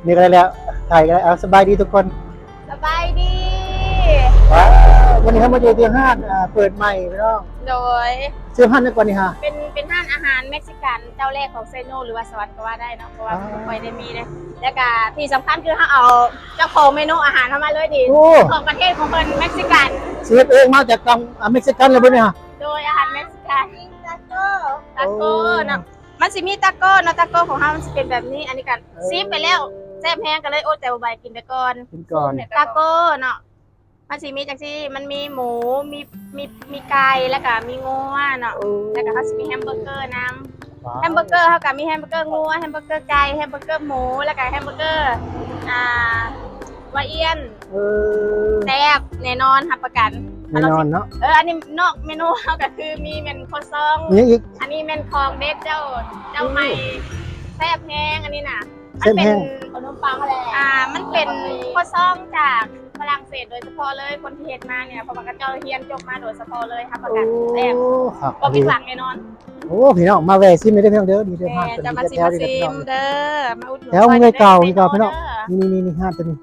ນີ້ກໍໄດ້ແລ້ວ ຖ່າຍກໍໄດ້. ເອົາ ສະບາຍດີທຸກຄົນ ສະບາຍດີ. ວ້າວ ວັນນີ້ເຮົາມາຢູ່ທີ່ຮ້ານ ອ່າ ເປີດໃໝ່ພີ່ນ້ອງ. ໂດຍ ຊື່ຮ້ານຫຍັງກ່ອນນີ້ຫະ? ເປັນ ເປັນຮ້ານອາຫານເມັກຊິກັນເຈົ້າແລກຂອງໄຊໂນ ຫຼືວ່າສະຫວັນກໍວ່າໄດ້ເນາະ ເພາະວ່າ ວ້າວ ບໍ່ຄ່ອຍໄດ້ມີເດ້. ແລ້ວກະທີ່ສຳຄັນຄືເຮົາເອົາເຈົ້າຂອງເມນູອາຫານເຮົາມາເລີຍນີ້ ໂອ້ ຂອງປະເທດຂອງເພິ່ນ ເມັກຊິກັນ. ຊິເຮັດເອງມາຈາກຕ່າງ ອາ ເມັກຊິກັນເລີຍບໍ່ນີ້ຫະ? ໂດຍ ອາຫານເມັກຊິກັນ ຕາໂກ ຕາໂກ ໂອ້ ເນາະ. ມັນຊິມີຕາໂກເນາະ ຕາໂກຂອງເຮົາມັນຊິເປັນແບບນີ້. ອັນນີ້ກໍ ເອີ ຊີມໄປແລ້ວ ແຊບແຮງກໍເລີຍ ໂອ້ ແຕ່ບໍ່ໄປກິນໄປກ່ອນ ກິນກ່ອນ. ຕາໂກເນາະ ມັນຊິມີຈັ່ງຊີ້ ມັນມີໝູ ມີ ມີ ມີໄກ່ ແລ້ວກໍມີງົວເນາະ. ໂອ້ ແລ້ວກໍເຮົາຊິມີແຮມເບີເກີນຳ ວ້າວ ແຮມເບີເກີເຮົາກໍມີແຮມເບີເກີງົວ ແຮມເບີເກີໄກ່ ແຮມເບີເກີໝູ ແລ້ວກໍແຮມເບີເກີ ອ່າ ວາອຽນ. ເອີ ແຊບແນ່ນອນ ຮັບປະກັນ ແນ່ນອນເນາະ. ເອີ ອັນນີ້ນອກເມນູເຮົາກໍຄືມີແມ່ນຄົວຊອງ ມີຫຍັງອີກ? ອັນນີ້ແມ່ນຂອງເດັດເຈົ້າ ເຈົ້າໃໝ່ ອືມ ແຊບແຮງ ອັນນີ້ນະ. ແຊບແຮງ ມັນເປັນຂະໜົມປັງຫັ້ນແຫຼະ ອ່າ ມັນເປັນຄົວຊອງຈາກຝຣັ່ງເສດໂດຍສະເພາະເລີຍ ຄົນທີ່ເຮັດມານີ້ ເພາະວ່າເຂົາເຈົ້າຮຽນຈົບມາໂດຍສະເພາະເລີຍ ຮັບປະກັນ ໂອ້ ແຊບ ຄັກ ບໍ່ຜິດຫວັງແນ່ນອນ. ໂອ້ ພີ່ນ້ອງ ມາແວ່ຊີມໄດ້ເດີພີ່ນ້ອງເດີ ມີແຕ່ຮ້ານເພິ່ນ ຈະມາຊິມ ມາຊີມເດີ ມາອຸດໜູນ ແຖວເມືອງເລກາ ພີ່ນ້ອງ ນີ້ ນີ້ ນີ້ ຮ້ານຕົວນີ້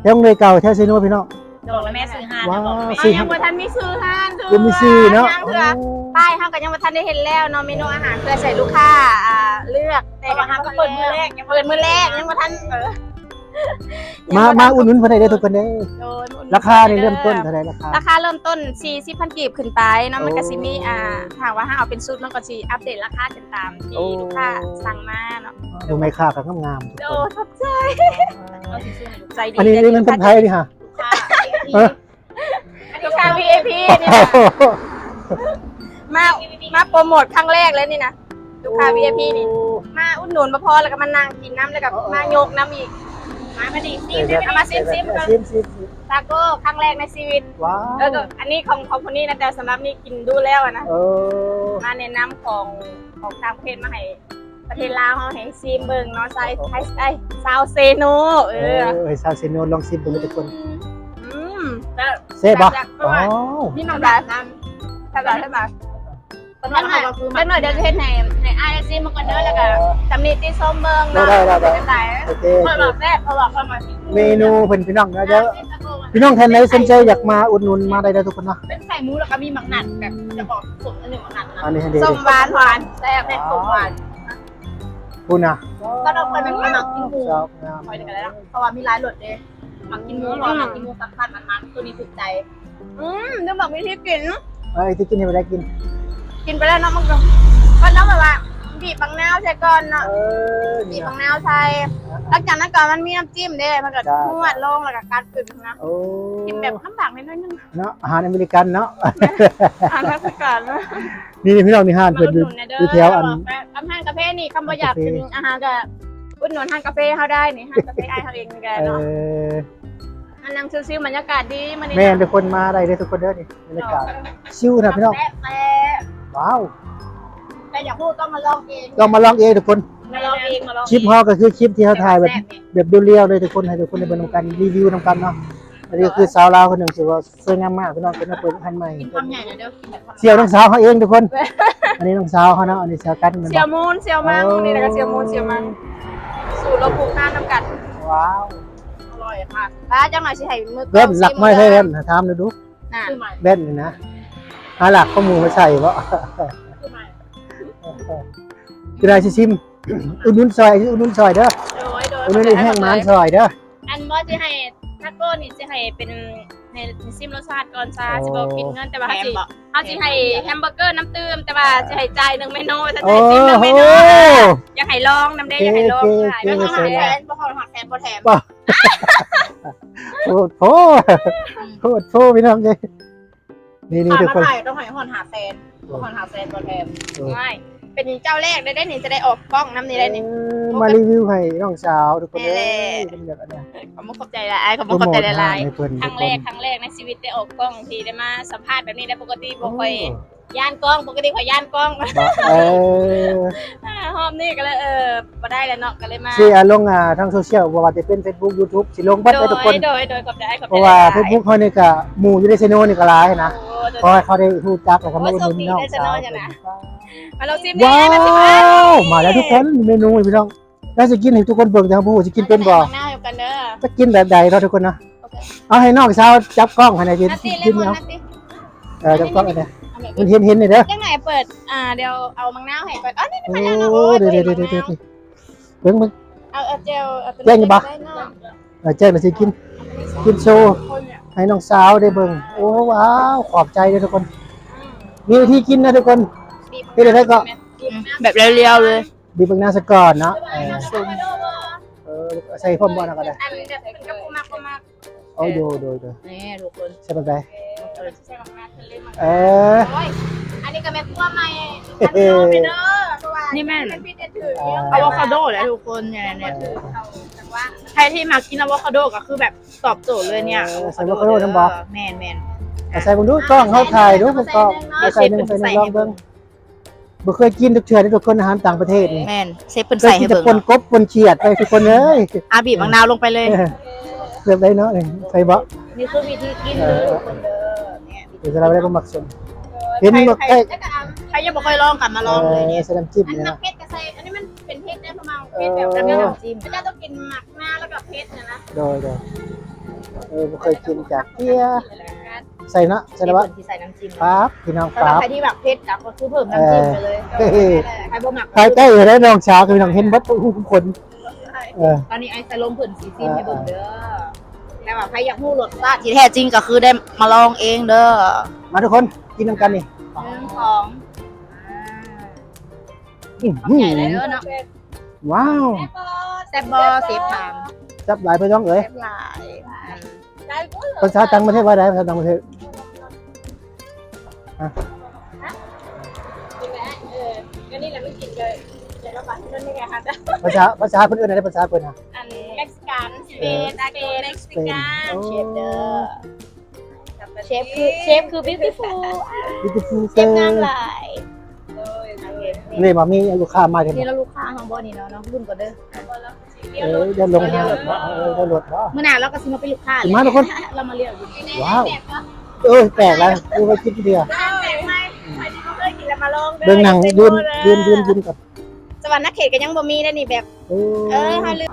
ແຖວເມືອງເລກາ ແຖວເຊໂນ ພີ່ນ້ອງ. ບອກແລ້ວແມ່ຊື້ຮ້ານ ບອກແລ້ວ ຍັງບໍ່ທັນມີຊື່ຮ້ານເທື່ອ ຍັງບໍ່ມີຊື່ເນາະ ຍັງເທື່ອ. ໂອ້ ປ້າຍເຮົາກໍຍັງບໍ່ທັນໄດ້ເຮັດແລ້ວເນາະ ເມນູອາຫານ ເພື່ອໃຫ້ລູກຄ້າ ອ່າ ເລືອກ ແຕ່ກໍເຮົາກໍເປີດມື້ແລກ ຍັງເປີດມື້ແລກ ຍັງບໍ່ທັນ ເອີ ມາ ມາອຸດໜູນເພິ່ນໄດ້ເດີທຸກຄົນເດີ. ໂດຍ ມາອຸດໜູນ ລາຄານີ້ເລີ່ມຕົ້ນເທົ່າໃດ? ລາຄາ ລາຄາເລີ່ມຕົ້ນສີ່ສິບພັນກີບຂຶ້ນໄປເນາະ. ໂອ້ ມັນກໍຊິມີ ອ່າ ຖ້າວ່າເຮົາເອົາເປັນຊຸດ ມັນກໍຊິອັບເດດລາຄາຂຶ້ນຕາມທີ່ ໂອ້ ລູກຄ້າສັ່ງມາເນາະ. ໂອ້ ແມ່ຄ້າກໍງາມໆ ໂດຍ ທຸກຄົນ ຂອບໃຈ ໃຈດີ ອັນນີ້ ໃຈດີ ເງິນເປັນໃຜນີ້ຫະ? ລູກຄ້າ ເອີ ລູກຄ້າ ວີໄອພີ ນີ້ນະ ມາ ມາໂປຣໂມດຄັ້ງແລກເລີຍນີ້ນະ ລູກຄ້າ ວີໄອພີ ນີ້ ໂອ້ ມາອຸດໜູນບໍ່ພໍ ແລ້ວກໍມານັ່ງກິນນຳ ແລ້ວກໍ ເອີ ມາຍົກນຳອີກ ມາ ມານີ້ ຊີມ ເອົາມາຊີມ ຊີມ ຊີມ ຊີມ ຕາໂກ້ຄັ້ງແລກໃນຊີວິດ. ວ້າວ ເອີ ກໍອັນນີ້ຂອງ ຂອງຄົນນີ້ນະ ແຕ່ສຳລັບນີ້ກິນດູແລ້ວອະນະ. ເອີ ມາແນະນຳຂອງ ຂອງຕ່າງປະເທດມາໃຫ້ ປະເທດລາວເຮົາໃຫ້ຊີມເບິ່ງເນາະ ຊາຍ ໂອ້ ໃຫ້ ໃຫ້ຊາວເຊໂນ. ເອີ ເອີ ໃຫ້ຊາວເຊໂນລອງຊີມເບິ່ງເດີທຸກຄົນ. ອືມ ອືມ ແຊບບໍ່? ແຊບ ແຊບ ວ້າວ ມີໝາກດັກນຳ ແຊບຫຼາຍ ແຊບຫຼາຍ. ຈັກໜ່ອຍ ຈັກໜ່ອຍດຽວຊິເຮັດໃຫ້ ໃຫ້ອ້າຍຊີມເບິ່ງກ່ອນເດີ ແລ້ວກໍຕຳໜິຕິຊົມເບິ່ງເນາະ ໄດ້ ໄດ້ ໄດ້ ເປັນຈັ່ງໃດ. ໂອເຄ ຂ້ອຍວ່າແຊບ ເພາະວ່າຂ້ອຍມາ ເມນູເພິ່ນ ພີ່ນ້ອງເນາະ. ເດີ ພີ່ນ້ອງທ່ານໃດສົນໃຈຢາກມາອຸດໜູນມາໄດ້ເດີທຸກຄົນເນາະ. ເປັນໄຂ່ໝູ ແລ້ວກໍມີໝາກນັດ ແບບຈະບອກສົມອັນໜຶ່ງໝາກນັດນະ. ອັນນີ້ ອັນນີ້ ສົ້ມຫວານຫວານ ແຊບ ສົ້ມຫວານ. ພຸ້ນນະ ກໍນ້ອງຂ້ອຍແມ່ນຄົນມັກກິນໝູ ຊອບງາມ ຂ້ອຍນີ້ກໍໄດ້ ເພາະວ່າມີຫຼາຍລົດເດ້ ມັກກິນໝູ ອືມ ເພາະວ່າມັກກິນໝູສັບພັດມັນໆ ຕົວນີ້ຖືກໃຈ. ອືມ ລືມບອກວິທີກິນ. ເອີ ວິທີກິນເຮັດແນວໃດກິນ? ກິນໄປແລ້ວເນາະ ມັນກໍ ກໍຕ້ອງແບບວ່າ ບີບບັກນາວໃສ່ກ່ອນເນາະ. ເອີ ບີບບັກນາວໃສ່ ຫຼັງຈາກນັ້ນກໍມັນມີນ້ຳຈິ້ມເດ້ ມັນກໍ ຈ້າ ຫວດລົງ ແລ້ວກໍກັດຂຶ້ນນະ. ໂອ້ ກິນແບບລຳບາກໜ້ອຍໜຶ່ງເນາະ ອາຫານອາເມລິກັນເນາະ ອາຫານເມັກຊິກັນ. ນີ້ ນີ້ ພີ່ນ້ອງ ນີ້ຮ້ານເພິ່ນຢູ່ ມາອຸດໜູນແດ່ເດີ ຢູ່ແຖວອັນ ແບບຮ້ານກາເຟນີ້ ຄຳວ່າຢາກ ເອີ ກິນອາຫານກໍອຸດໜູນຮ້ານກາເຟເຮົາໄດ້ນີ້ ຮ້ານກາເຟອ້າຍເຮົາເອງນີ້ກໍເນາະ. ເອີ ມານັ່ງຊິວໆ ບັນຍາກາດດີມື້ນີ້ ແມ່ນ ເນາະ ທຸກຄົນມາໄດ້ເດີທຸກຄົນເດີ ນີ້ບັນຍາກາດ ເນາະ ຊິວນະພີ່ນ້ອງ. ແຊບ ແຊບ ວ້າວ ແຕ່ຢາກຮູ້ຕ້ອງມາລອງເອງ ຕ້ອງມາລອງເອງທຸກຄົນ ມາລອງເອງ ມາລອງເອງ. ຄລິບເຮົາກໍຄືຄລິບທີ່ເຮົາຖ່າຍແບບ ແບບລຽວໆ ເລີຍທຸກຄົນ ໃຫ້ທຸກຄົນໄດ້ເບິ່ງນຳກັນ ຣີວິວນຳກັນເນາະ. ອັນນີ້ກໍຄືສາວລາວຄົນໜຶ່ງທີ່ວ່າ ສວຍງາມມາກ ພີ່ນ້ອງ ເປັນມາເປີດຮ້ານໃໝ່. ກິນຄຳໃຫຍ່ໜ້ອຍເດີ ສຽວນ້ອງສາວເຮົາເອງທຸກຄົນ. ອັນນີ້ນ້ອງສາວເຮົາເນາະ ອັນນີ້ສາວກັນ ແມ່ນບໍ່? ສຽວມູນ ສຽວມັງ ໂອ້ ນີ້ນະກໍສຽວມູນ ສຽວມັງ ສູ່ລາວປູກຮ້ານນຳກັນ. ວ້າວ ອະລ່ອຍຄ່ະ. ປ້າ ຈັກໜ່ອຍຊິໃຫ້ມື້ ເອີ້ນຫຼັກໄມ້ໃຫ້ເອີ້ນ ຖາມດູດູ. ນະ ແວ່ນນີ້ນະ ຫາຫຼັກຂອງໝູມາໃສ່ບໍ່? ຄືໄດ້ຊິຊິມ ອຸດໜູນຊ່ອຍ ອຸດໜູນຊ່ອຍເດີ. ໂດຍ ໂດຍ ອຸດໜູນແຮງໝານຊ່ອຍເດີ. ອັນບໍ່ ຊິໃຫ້ທາໂກ້ນີ້ ຊິໃຫ້ເປັນ ໃຫ້ ໃຫ້ຊິມລົດຊາດກ່ອນຊາ ໂອ້ ຊິບໍ່ຄິດເງິນ ແຕ່ວ່າເຮົາຊິ ແຖມບໍ່ ເຮົາຊິໃຫ້ແຮມເບີເກີນ້ຳຕື່ມ ແຕ່ວ່າຊິໃຫ້ຈ່າຍໜຶ່ງເມນູ ຊິໃຫ້ຊິມໜຶ່ງເມນູ. ໂອ້ ຢາກໃຫ້ລອງນຳເດ້ ໂອເຄ ຢາກໃຫ້ລອງ. ໂອເຄ ໂອເຄ ບໍ່ຮອດ ບໍ່ຮອດແຖມ ບໍ່ແຖມ ບໍ່ ໂພດໂພ ອືມ ໂພດໂພ ພີ່ນ້ອງເອີຍ. ນີ້ໆ ທຸກຄົນ ຖ້າມາຖ່າຍຕ້ອງໃຫ້ຮອດຫ້າແສນ ບໍ່ຮອດຫ້າແສນບໍ່ແຖມ. ໂອ້ຍ ເປັນເຈົ້າແລກເດ້ນີ້ ຈະໄດ້ອອກກ້ອງນຳນີ້ໄດ້ນີ້. ເອີ ໂອ້ ມາຣີວິວໃຫ້ນ້ອງສາວທຸກຄົນເດີ. ແມ່ນແຫຼະ ເປັນແບບອັນນັ້ນ. ຂອບຄຸນຂອບໃຈຫຼາຍ ຂອບຄຸນຂອບໃຈຫຼາຍໆ. ໂປຣໂມດຮ້ານໃຫ້ເພິ່ນ ຄັ້ງແລກ ຄັ້ງແລກໃນຊີວິດໄດ້ອອກກ້ອງ ທີ່ໄດ້ມາສຳພາດແບບນີ້ ແລະ ປົກກະຕິບໍ່ຄ່ອຍ ໂອ້ ຢ້ານກ້ອງ ປົກກະຕິຂ້ອຍຢ້ານກ້ອງ. ເອີ ຮອບນີ້ກໍເລີຍ ເອີ ບໍ່ໄດ້ແລ້ວເນາະ ກໍເລີຍມາ ຊິ ອ່າ ລົງ ອ່າ ທາງໂຊຊຽວ ບໍ່ວ່າຈະເປັນເຟສບຸກ ຢູທູບ ຊິລົງເບິດເດີທຸກຄົນ. ໂດຍ ໂດຍ ຂອບໃຈ ຂອບໃຈຫຼາຍໆ. ເພາະວ່າເຟສບຸກເຮົານີ້ກະໝູ່ຢູ່ໃນເຊໂນນີ້ກະຫຼາຍຫັ້ນນະ. ໂອ້ ໂດຍ ຂໍໃຫ້ເຂົາໄດ້ຮູ້ຈັກ ແລ້ວກໍມາອຸດໜູນນ້ອງສາວເພິ່ນ. ມາລອງຊີມແດ່ ມາລອງຊີມ. ວ້າວ ມາແລ້ວທຸກຄົນ ເມນູພີ່ນ້ອງ. ລາວຊິກິນໃຫ້ທຸກຄົນເບິ່ງ ແຕ່ເຮົາບໍ່ຮູ້ຊິກິນເປັນບໍ່. ມານາວກັນເດີ ຈະກິນແບບໃດເນາະທຸກຄົນເນາະ. ໂອເຄ ເອົາໃຫ້ນ້ອງສາວຈັບກ້ອງໃຫ້ແດ່ ກິນ ນັດຕິເລມອນ ກິນເອົາ ນັດຕິ ເອີ ຈັບກ້ອງໃຫ້ແດ່ ອັນນີ້ ມັນເຫັນໆ ນີ້ເດີ. ຈັ່ງໃດເປີດ ອ່າ ດຽວເອົາໝາກນາວໃຫ້ກ່ອນ. ອໍ ນີ້ ນີ້ ໂອ້ ມາແລ້ວເນາະ. ໂອ້ຍ ເບິ່ງ ເບິ່ງ ເອົາ ເອົາແຈ່ວ ເອົາແຈ່ວ ແຈ້ງຢູ່ບໍ່? ແຈ້ງຢູ່ບໍ່? ເອີ ແຈ້ງແລ້ວຊິກິນ ກິນໂຊໃຫ້ນ້ອງສາວໄດ້ເບິ່ງ. ໂອ້ ວ້າວ ຂອບໃຈເດີທຸກຄົນ. ມີວິທີກິນນະທຸກຄົນ. ເຮັດໄດ້ກໍ ອືມ ແບບລຽວໆ ເລີຍ. ບີບບັກນາວຊະກ່ອນເນາະ. ເອີ ເອີ ໃສ່ພ້ອມບໍ່ນະກໍໄດ້. ອັນແບບເພິ່ນກໍບໍ່ມັກ ບໍ່ມັກ. ໂອ້ຍ ໂດຍ ໂດຍ ໂດຍ. ນີ້ທຸກຄົນ ໃສ່ບັກໃດ? ເອີ ໂອ້ຍ ອັນນີ້ກໍແມ່ຄົວໃໝ່. ນີ້ແມ່ນອາໂວຄາໂດແຫຼະທຸກຄົນ. ນີ້ໆ ໃຜທີ່ມັກກິນອາໂວຄາໂດກໍຄືແບບຕອບໂຈດເລີຍເນີ້ຍ. ເອີ ໃສ່ອາໂວຄາໂດນຳບໍ່? ແມ່ນໆ ໃສ່ເບິ່ງດູ ກ້ອງເຮົາຖ່າຍດູ ເບິ່ງກ້ອງ ໃສ່ໜຶ່ງ ໃສ່ໜຶ່ງ ລອງເບິ່ງ. ບໍ່ເຄີຍກິນຈັກເທື່ອເດ້ທຸກຄົນ ອາຫານຕ່າງປະເທດນີ້. ແມ່ນ ເຊຟເພິ່ນໃສ່ໃຫ້ເບິ່ງ. ເພິ່ນຊິປົນກົບປົນຂຽດໄປທຸກຄົນເອີຍ. ອາ ບີບບັກນາວລົງໄປເລີຍ. ເອີ ແບບໃດເນາະ ໃສ່ບໍ່? ນີ້ຄືວິທີກິນເດີທຸກຄົນເດີ. ເອີ ເວລາໄດ້ບໍ່ມັກສົມ ເຫັນບໍ່? ໃຜ ໃຜຍັງບໍ່ເຄີຍລອງກໍມາລອງເລີຍ. ເອີ ໃສ່ນ້ຳຈິ້ມນີ້ນະ. ອັນໝາກເຜັດກໍໃສ່ ອັນນີ້ມັນເປັນເຜັດເດ້ພໍ່ເມາ. ເອີ ເຜັດແບບນ້ຳຈິ້ມ ເຂົາເຈົ້າຕ້ອງກິນໝາກ ນາ ແລ້ວກໍເຜັດນະນະ. ໂດຍ ໂດຍ. ເອີ ບໍ່ເຄີຍກິນຈັກເທື່ອ. ໃສ່ເນາະ ໃສ່ແລ້ວບໍ່? ເພິ່ນຊິໃສ່ນ້ຳຈິ້ມ. ປາບ ພີ່ນ້ອງ ສຳລັບ ປາບ ໃຜທີ່ມັກເຜັດກໍຄືເພີ່ມນ້ຳຈິ້ມໄປເລີຍ. ເອີ ໃຜບໍ່ມັກ ພາຍໃຕ້ເດ້ນ້ອງສາວ ຄືນ້ອງເຫັນເບິດທຸກຄົນ. ເອີ ຕອນນີ້ອ້າຍສາລົມເພິ່ນຊິຊີມໃຫ້ເບິ່ງເດີ. ເອີ ແຕ່ວ່າໃຜຢາກຮູ້ລົດຊາດທີ່ແທ້ຈິງກໍຄືໄດ້ມາລອງເອງເດີ. ມາທຸກຄົນ ກິນນຳກັນນີ້. ໜຶ່ງ ສອງ ອືມ ຂອບໃຈຫຼາຍເດີເນາະ. ວ້າວ ແຊບບໍ່ ເຊຟຖາມ? ແຊບຫຼາຍພີ່ນ້ອງເອີຍ ແຊບຫຼາຍ. ພາສາຕ່າງປະເທດວ່າໃດ? ພາສາຕ່າງປະເທດ ຮະ? ພາສາ ພາສາເພິ່ນເອີ້ນໃດ? ພາສາເພິ່ນ ອັນ ເມັກຊິກັນ ສະເປນ ສະເປນ ເມັກຊິກັນ. ໂອ້ ເຊຟເດີ ເຊຟຄື ເຊຟຄື beautiful beautiful ເຊຟງາມຫຼາຍ. ໂດຍ ນີ້ມາມີລູກຄ້າມາເດ້. ນີ້ລະລູກຄ້າເຮົາບໍ່ນີ້ເນາະ ເນາະ ລຸ້ນກ່ອນເດີ. ເອີ ຢ່າລົງ ເອີ ຢ່າລົດບໍ່. ມື້ໜ້າລາວກໍຊິມາເປັນລູກຄ້າ ມາທຸກຄົນ. ລາວມາເລືອກຢູ່. ວ້າວ ເອີ ແປກຫຼາຍ ກູໄປກິນເທື່ອ. ເບິ່ງໜັງ ຢືນ ຢືນ ຢືນ ຢືນກັນ. ສະຫວັນນະເຂດກໍຍັງບໍ່ມີເດ້ນີ້ແບບ. ເອີ ເອີ ເຮົາລືມ.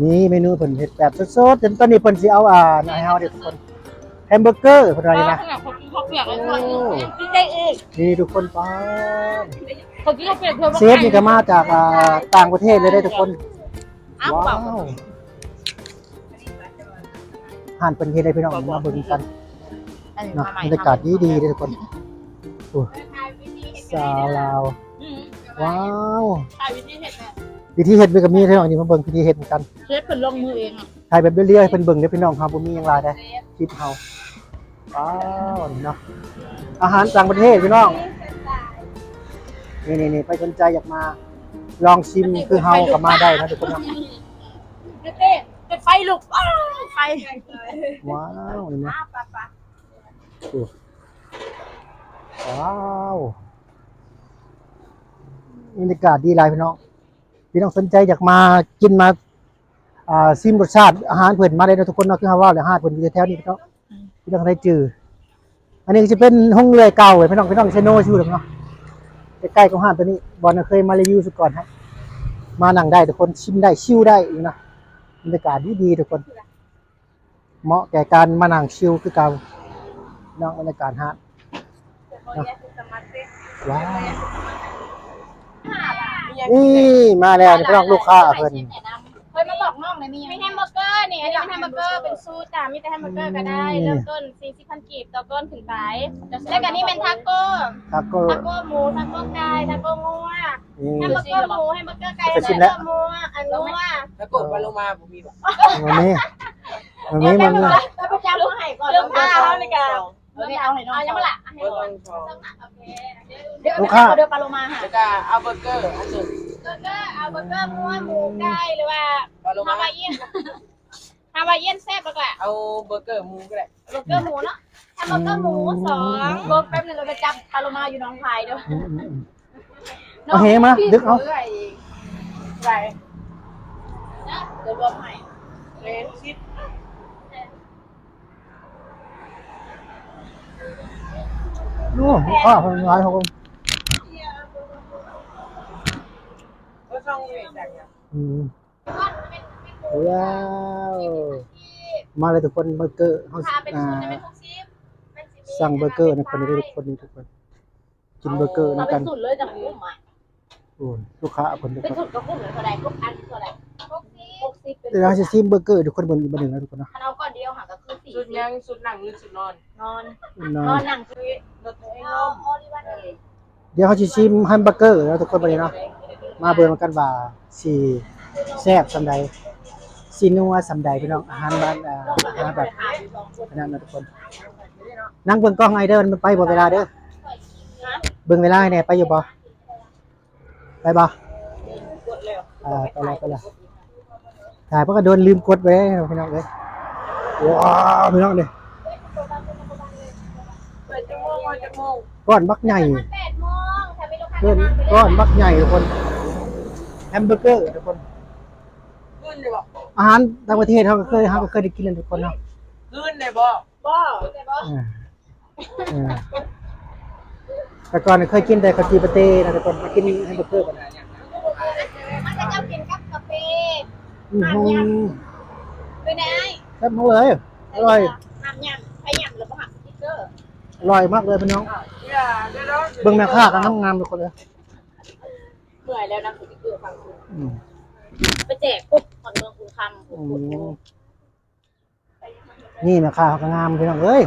ນີ້ເມນູເພິ່ນເຮັດແບບສົດໆ ຕອນນີ້ເພິ່ນຊິເອົາ ອ່າ ໃຫ້ເຮົາເດ້ທຸກຄົນ. ແຮມເບີເກີເພິ່ນວ່ານີ້ນະ. ໂອ້ ກິນໄດ້ອີກ. ນີ້ທຸກຄົນ ປາດ ເຊຟນີ້ກໍມາຈາກ ອ່າ ຕ່າງປະເທດເລີຍເດ້ທຸກຄົນ. ວ້າວ ຮ້ານເພິ່ນເຮັດໃຫ້ພີ່ນ້ອງມາເບິ່ງກັນເນາະ. ບັນຍາກາດດີໆເດ້ທຸກຄົນ. ໂອ້ ສາວລາວ. ອືມ ວ້າວ ວິທີເຮັດມັນກໍມີເດ້. ອັນນີ້ມາເບິ່ງວິທີເຮັດນຳກັນ. ເຊຟເພິ່ນລົງມືເອງ. ຖ່າຍແບບລຽວໆໃຫ້ເພິ່ນເບິ່ງເດ້ພີ່ນ້ອງ ເຮົາບໍ່ມີຫຍັງຫຼາຍເດ້ ຄລິບເຮົາ. ວ້າວ ນີ້ເນາະ ອາຫານຕ່າງປະເທດພີ່ນ້ອງ. ນີ້ໆໆ ໃຜສົນໃຈຢາກມາລອງຊິມຄືເຮົາກໍມາໄດ້ນະທຸກຄົນເນາະ. ເປັນໄຟລຸກ ອ້າວ ໄຟ. ວ້າວ ນີ້ນະ. ໂອ້ ວ້າວ ບັນຍາກາດດີຫຼາຍພີ່ນ້ອງ. ພີ່ນ້ອງສົນໃຈຢາກມາກິນມາ ອ່າ ຊິມລົດຊາດອາຫານເພິ່ນມາໄດ້ເນາະທຸກຄົນເນາະ. ຄືເຮົາເວົ້າແຫຼະ ຮ້ານເພິ່ນຢູ່ແຖວໆນີ້ເນາະ ພີ່ນ້ອງໄດ້ຈື່. ອັນນີ້ກໍຈະເປັນໂຮງເລື່ອຍເກົ່າເພິ່ນພີ່ນ້ອງ ພີ່ນ້ອງເຊໂນຢູ່ເນາະ ໃກ້ໆກັບຮ້ານໂຕນີ້ ບ່ອນເຄີຍມາຣີວິວສຸກ່ອນໃຫ້ ມານັ່ງໄດ້ທຸກຄົນ ຊິມໄດ້ ຊິວໄດ້ຢູ່ນະ. ບັນຍາກາດດີໆທຸກຄົນ ເໝາະແກ່ການມານັ່ງຊິວຄືເກົ່າເນາະ ບັນຍາກາດຮ້ານ. ວ້າວ ນີ້ມາແລ້ວນີ້ພີ່ນ້ອງ ລູກຄ້າເພິ່ນ. ເຄີຍມາບອກນ້ອງໄດ້ມີຫຍັງ? ມີແຮມເບີເກີນີ້ ອັນນີ້ແຮມເບີເກີເປັນຊຸດ ມີແຕ່ແຮມເບີເກີກໍໄດ້ ເລີ່ມຕົ້ນສີ່ສິບພັນກີບຕໍ່ກ້ອນຂຶ້ນໄປ. ແລ້ວກໍນີ້ແມ່ນທາໂກ້ ທາໂກ້ ທາໂກ້ໝູ ທາໂກ້ໄກ່ ທາໂກ້ງົວ. ແຮມເບີເກີໝູ ແຮມເບີເກີໄກ່ ແຮມເບີເກີງົວ ອັນງົວ. ທາໂກ້ປາໂລມາບໍ່ມີບໍ່? ບໍ່ມີ ບໍ່ມີ ບໍ່ມີ. ໄປປະຈຳເຮົາໃຫ້ກ່ອນ ລູກຄ້າເຮົານີ້ກະ ເອີ ເອົາໃຫ້ນ້ອງ ເອົາຍັງບໍ່ລະ? ໃຫ້ນ້ອງ ໂອເຄ ລູກຄ້າ ເດີປາໂລມາ ແລ້ວກະເອົາເບີເກີອັນໜຶ່ງ ເບີເກີ ເອົາເບີເກີງົວ ໝູ ໄກ່ ຫຼືວ່າ ປາໂລມາ ຮາວາຍຽນ ຮາວາຍຽນແຊບບໍ່ລະ? ເອົາເບີເກີໝູກໍໄດ້ ເບີເກີໝູເນາະ ທຳເບີເກີໝູສອງ. ລົງແປັບໜຶ່ງ ເອົາໄປຈັບປາໂລມາຢູ່ໜອງຄາຍເດີ. ອືມໆໆ ເອົາແຫມາດຶກເອົາ ໄປ ເດີລວມໃຫ້ ເປັນສິບ. ໂອ້ ລູກຄ້າເພິ່ນຫຼາຍເຮົາ ບໍ່ຊ່ອງເວກໃດອະ. ອືມ ວ້າວ ມາເລີຍທຸກຄົນ ເບີເກີເຮົາ ອ່າ ສັ່ງເບີເກີນຳເພິ່ນເດີທຸກຄົນ ນີ້ທຸກຄົນ ກິນເບີເກີນຳກັນ. ໂອ້ຍ ລູກຄ້າເພິ່ນ ເປັນຊຸດກໍຄຸ້ມເທົ່າໃດ? ຫົກອັນເທົ່າໃດ? ຫົກສິບ ຫົກສິບ. ດຽວເຮົາຊິຊີມເບີເກີທຸກຄົນເບິ່ງອີກບາດໜຶ່ງນະທຸກຄົນເນາະ. ຄັນເອົາກ້ອນດຽວຫາກໍຄືສີ່ສິບ. ຊຸດຫຍັງ? ຊຸດນັ່ງ ຫຼື ຊຸດນອນ? ນອນ ນອນ ນອນນັ່ງ ຄືລົດໃຫ້ລົມ. ດຽວເຮົາຊິຊີມແຮມເບີເກີເນາະທຸກຄົນ ບາດນີ້ເນາະ ມາເບິ່ງນຳກັນວ່າຊິແຊບສ່ຳໃດ ຊິນົວສ່ຳໃດພີ່ນ້ອງ. ອາຫານບ້ານ ອາ ອາຫານແບບນັ້ນນະທຸກຄົນ. ນັ່ງເບິ່ງກ້ອງໃຫ້ເດີ ມັນໄປບໍ່ເວລາເດີ. ເບິ່ງເວລາໃຫ້ແດ່ ໄປຢູ່ບໍ່? ໄປບໍ່? ອ່າ ໄປແລ້ວ ໄປແລ້ວ. ຖ້າເພິ່ນກໍໂດນລືມກົດໄວ້ພີ່ນ້ອງເອີຍ. ວ້າວ ພີ່ນ້ອງເດີ ເປີດຈັກໂມງ? ຮອດຈັກໂມງ? ກ້ອນບັກໃຫຍ່ ແປດໂມງ. ເພິ່ນ ກ້ອນບັກໃຫຍ່ທຸກຄົນ ແຮມເບີເກີທຸກຄົນ. ຄືນໄດ້ບໍ່? ອາຫານຕ່າງປະເທດເຮົາກໍເຄີຍ ເຮົາກໍເຄີຍໄດ້ກິນແລ້ວທຸກຄົນເນາະ. ຄືນໄດ້ບໍ່? ບໍ່ ເອີ ເອີ ແຕ່ກ່ອນເຄີຍກິນແຕ່ເຂົ້າຈີ່ປາເຕ້ນະທຸກຄົນ ມາກິນແຮມເບີເກີບັດນີ້. ມັນກໍເຈົ້າກິນກັບກາເຟ ອືມ ຫາມຍຳ ເປັນໄງອ້າຍ? ແຊບມາກເລີຍ ອະລ່ອຍ. ຫາມຍຳ ໃຜຍຳແລ້ວບໍ່ຫາມສະຕິກເກີ ອະລ່ອຍມາກເລີຍພີ່ນ້ອງ. ເບິ່ງແມ່ຄ້າກໍງາມໆທຸກຄົນເອີຍ. ເມື່ອຍແລ້ວນຳສະຕິກເກີຝັ່ງຄຸນ ອືມ ໄປແຈກປຸບຮອດເມືອງຄຸນຄຳ. ອືມ ນີ້ແມ່ຄ້າເຮົາກໍງາມພີ່ນ້ອງເອີຍ.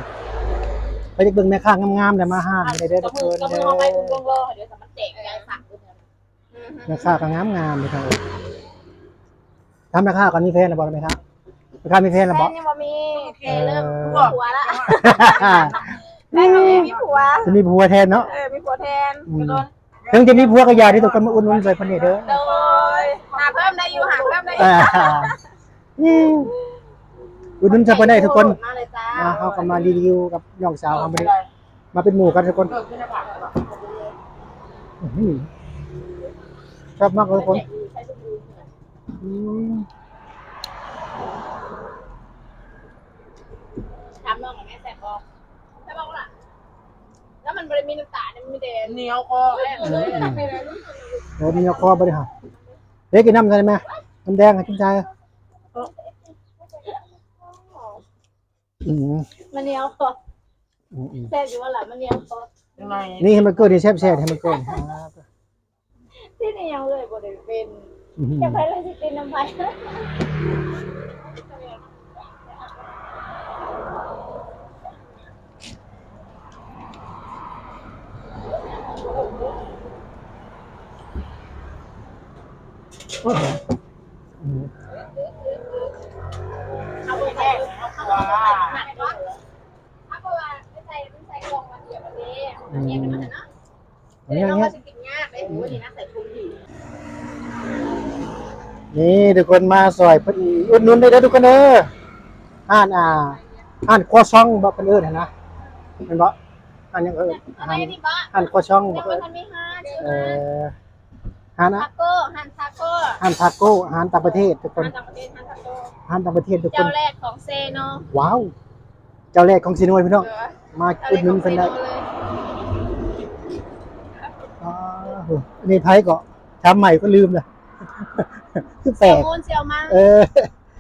ໄປຢາກເບິ່ງແມ່ຄ້າງາມໆ ໄດ້ມາຮ້ານນີ້ເດີທຸກຄົນເດີ. ແມ່ຄ້າກໍງາມໆ ພີ່ນ້ອງເອີຍ. ຖາມແມ່ຄ້າກ່ອນ ມີແຟນແລ້ວບໍ່ແມ່ຄ້າ? ແມ່ຄ້າມີແຟນແລ້ວບໍ່? ແຟນຍັງບໍ່ມີ ແຕ່ເລີ່ມ ເອີ ຜົວລະ. ແຟນບໍ່ມີ ມີຜົວ ຊິມີຜົວແທນເນາະ. ເອີ ມີຜົວແທນ ອືມ. ເຖິງຈະມີຜົວກໍຢ່າເດີ ຕ້ອງການມາອຸດໜູນຊ່ອຍເພິ່ນແດ່ເດີ. ໂດຍ ຫາເພີ່ມໄດ້ຢູ່ ຫາເພີ່ມໄດ້ຢູ່. ອ່າ ອຸດໜູນຊ່ອຍເພິ່ນໄດ້ທຸກຄົນ. ມາເລີຍຈ້າ ອ່າ ເຮົາກໍມາຣີວິວກັບນ້ອງສາວເຮົາມື້ນີ້ ມາເປັນໝູ່ກັນທຸກຄົນ. ອືມ ແຊບມາກເລີຍທຸກຄົນ. ອືມ ຖາມນ້ອງແມ່ ແຊບບໍ່? ແຊບບໍ່ລະ? ແລ້ວມັນບໍ່ໄດ້ມີນ້ຳຕານ ມັນມີແຕ່ໜຽວຄໍ. ອືມ ໂອ້ ໜຽວຄໍບໍ່ໄດ້ຫາ. ເດ້ ກິນນ້ຳໃສ່ໄດ້ໄໝ? ນ້ຳແດງໃຫ້ກິນໃສ່. ອືມ ມັນໜຽວຄໍ. ອືມໆ ແຊບຢູ່ບໍ່ລະ? ມັນໜຽວຄໍ. ນີ້ ເຮັດມັນເກີດນີ້ແຊບໆ ເຮັດມັນເກີດ. ຊິໜຽວເລີຍ ບໍ່ໄດ້ເປັນ. ອືມ ຈະໄປລະຊິເປັນນຳໃຜ? ໂອ້ໂຫ ອືມ ເອົາໄປແທນ ເອົາເຂົ້າໄປ ເອົາເຂົ້າໄປ ເອົາເຂົ້າໄປ ເອົາເຂົ້າໄປ ເອົາເຂົ້າໄປ ເອົາເຂົ້າໄປ ອືມ ອັນນີ້ ອັນນີ້ ນີ້ທຸກຄົນ ມາຊ່ອຍເພິ່ນອຸດໜູນໄດ້ເດີທຸກຄົນເດີ. ຮ້ານ ອ່າ ຮ້ານຄົວຊອງບໍ ເພິ່ນເອີ້ນຫັ້ນນະ ແມ່ນບໍ? ຮ້ານຫຍັງເອີ້ນ? ຮ້ານ ຮ້ານຄົວຊອງບໍ? ເອີ ຮ້ານທາໂກ້ ຮ້ານທາໂກ້ ຮ້ານທາໂກ້ ອາຫານຕ່າງປະເທດທຸກຄົນ ຮ້ານຕ່າງປະເທດ ຮ້ານທາໂກ້ ອາຫານຕ່າງປະເທດທຸກຄົນ ເຈົ້າແລກຂອງເຊໂນ. ວ້າວ ເຈົ້າແລກຂອງເຊໂນ ພີ່ນ້ອງ ເອີ ມາອຸດໜູນເພິ່ນໄດ້. ອໍ ໂຫ ອັນນີ້ໃຜເກາະ? ຖາມໃໝ່ກໍລືມລະ ຄືແປກ ແຊວໂມນ ແຊວມາ ເອີ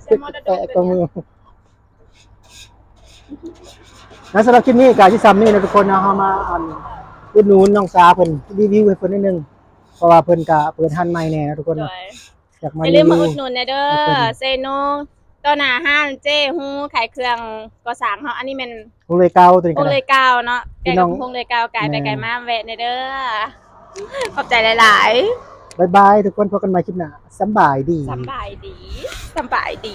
ແຊວໂມນ ແປກກວ່າໝູ່. ແລ້ວສຳລັບຄລິບນີ້ກໍຊິສ່ຳນີ້ນະທຸກຄົນເນາະ ເຮົາມາ ອັນ ອຸດໜູນນ້ອງສາເພິ່ນ ຣີວິວໃຫ້ເພິ່ນໜ້ອຍໜຶ່ງ ເພາະວ່າເພິ່ນກໍເປີດຮ້ານໃໝ່ແດ່ນະທຸກຄົນເນາະ. ໂດຍ ຢ່າລືມມາອຸດໜູນແດ່ເດີ ເຊໂນ ຕໍ່ໜ້າຮ້ານເຈ້ຮູ້ຂາຍເຄື່ອງກໍ່ສ້າງເຮົາ. ອັນນີ້ແມ່ນຫົງເລີຍເກົ່າ ຕົວນີ້ກໍຫົງເລີຍເກົ່າເນາະ ໃກ້ກັບຫົງເລີຍເກົ່າ ກາຍໄປກາຍມາແວະແດ່ເດີ. ຂອບໃຈຫຼາຍໆ ບາຍບາຍທຸກຄົນ ພົບກັນໃໝ່ຄລິບໜ້າ. ສຳບາຍດີ ສຳບາຍດີ ສຳບາຍດີ.